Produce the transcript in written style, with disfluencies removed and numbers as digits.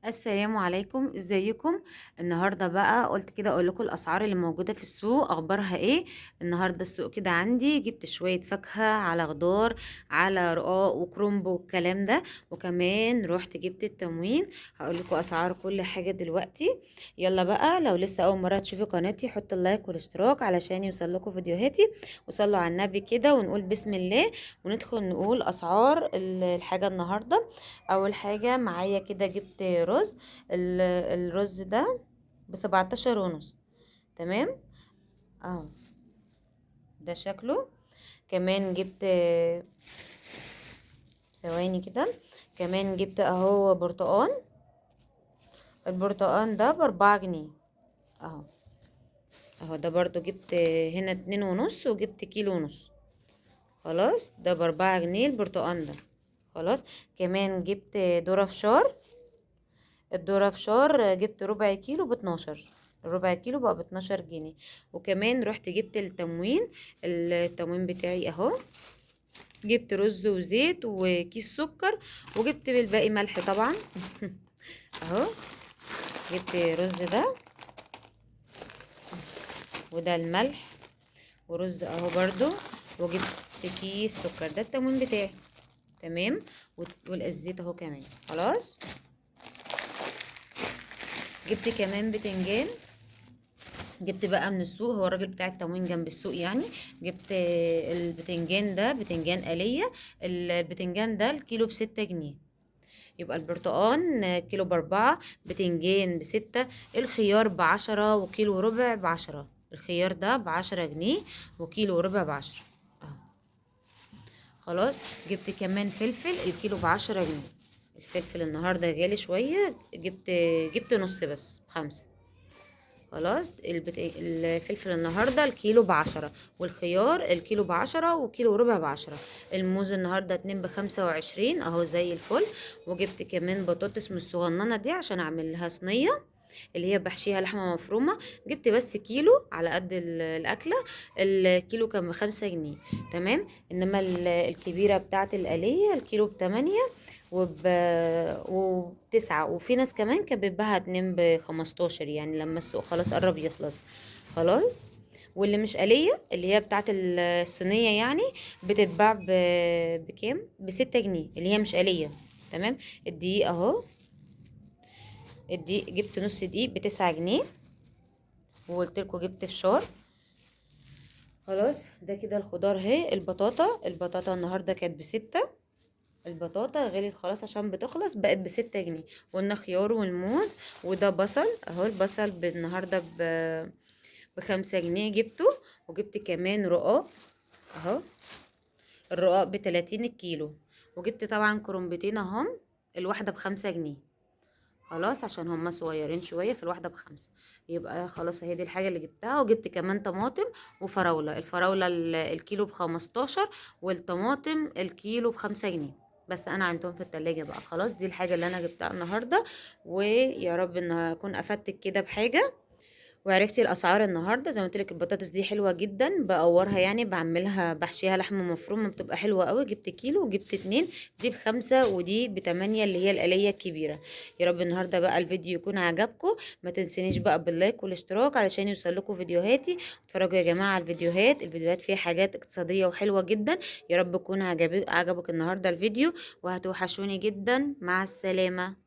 السلام عليكم، ازيكم؟ النهارده بقى قلت كده اقول لكم الاسعار اللي موجودة في السوق اخبارها ايه. النهارده السوق كده عندي جبت شوية فاكهة على خضار على رقاق وكرنب والكلام ده، وكمان روحت جبت التموين. هقول لكم اسعار كل حاجة دلوقتي. يلا بقى، لو لسه اول مرة تشوفي قناتي حط اللايك والاشتراك علشان يوصل لكم فيديوهاتي، وصلوا على النبي كده ونقول بسم الله وندخل نقول اسعار الحاجة النهارده. اول حاجة معايا كده جبت رز، الرز ده ب17.5، تمام اهو ده شكله. كمان جبت ثواني كده، كمان جبت اهو برتقان، البرتقان ده ب4 جنيه اهو اهو. ده برضو جبت هنا 2.5 وجبت كيلو ونص، خلاص ده ب4 جنيه البرتقان ده، خلاص. كمان جبت ذره فشار، الذرة فشار جبت ربع كيلو ب12، الربع كيلو بقى ب12 جنيه. وكمان رحت جبت التموين، التموين بتاعي اهو، جبت رز وزيت وكيس سكر، وجبت بالباقي ملح طبعا اهو. جبت رز ده وده الملح ورز اهو برضو، وجبت كيس سكر، ده التموين بتاعي تمام، والزيت اهو كمان خلاص. جبت كمان بتنجان، جبت بقى من السوق، هو الراجل بتاع التموين جنب السوق يعني. جبت البتنجان ده بتنجان آلية، البتنجان ده الكيلو ب6 جنيه. يبقى البرتقان كيلو ب4، بتنجان ب6، الخيار ب10، وكيلو وربع ب10، الخيار ده ب10 جنيه وكيلو وربع ب10 اهو خلاص. جبت كمان فلفل الكيلو ب10 جنيه، الفلفل النهارده غالي شوية، جبت نص بس ب5 خلاص. الفلفل النهارده الكيلو ب10، والخيار الكيلو ب10، وكيلو وربع ب10. الموز النهارده 2 ب25 اهو زي الفل. وجبت كمان بطاطس من الصغننه دي عشان اعمل لها صينية اللي هي بحشيها لحمه مفرومه، جبت بس كيلو على قد الاكلة، الكيلو كان ب5 جنيه تمام. انما الكبيرة بتاعه القليه الكيلو ب8 وب9، وفي ناس كمان كانت بتبيعها 2 ب15 يعني لما السوق خلاص قرب يخلص خلاص. واللي مش قليه اللي هي بتاعه الصينية يعني بتتباع بكام؟ ب6 جنيه اللي هي مش قليه تمام. الدقيق اهو، الدقيق جبت نص دقيق ب9 جنيه، وقلت لكم جبت فشار خلاص. ده كده الخضار اهي. البطاطا، البطاطا النهارده كانت ب6، البطاطا غليت خلاص عشان بتخلص بقت ب6 جنيه. وقلنا خيار والموز، وده بصل اهو، البصل النهارده ب5 جنيه جبته. وجبت كمان رقاق اهو، الرقاق ب30 الكيلو. وجبت طبعا كرنبتين اهم، الواحدة ب5 جنيه خلاص عشان هما صغيرين شوية، في الواحدة ب5. يبقى خلاص اهي دي الحاجة اللي جبتها. وجبت كمان طماطم وفراوله، الفراوله الكيلو ب15، والطماطم الكيلو ب5 جنيه، بس انا عندهم في التلاجة بقى خلاص. دي الحاجة اللي انا جبتها النهارده، ويا رب ان اكون افدتك كده بحاجة وعرفتي الاسعار النهارده. زي ما قلت لك البطاطس دي حلوة جدا، بقورها يعني بعملها بحشيها لحمه مفرومه بتبقى حلوة قوي. جبت كيلو وجبت 2، دي ب5 ودي ب8 اللي هي القليه الكبيرة. يا رب النهارده بقى الفيديو يكون عجبكم، ما تنسينيش بقى باللايك والاشتراك علشان يوصل لكم فيديوهاتي. اتفرجوا يا جماعة على الفيديوهات، الفيديوهات فيها حاجات اقتصادية وحلوه جدا. يا رب يكون عجبك النهارده الفيديو، وهتوحشوني جدا. مع السلامة.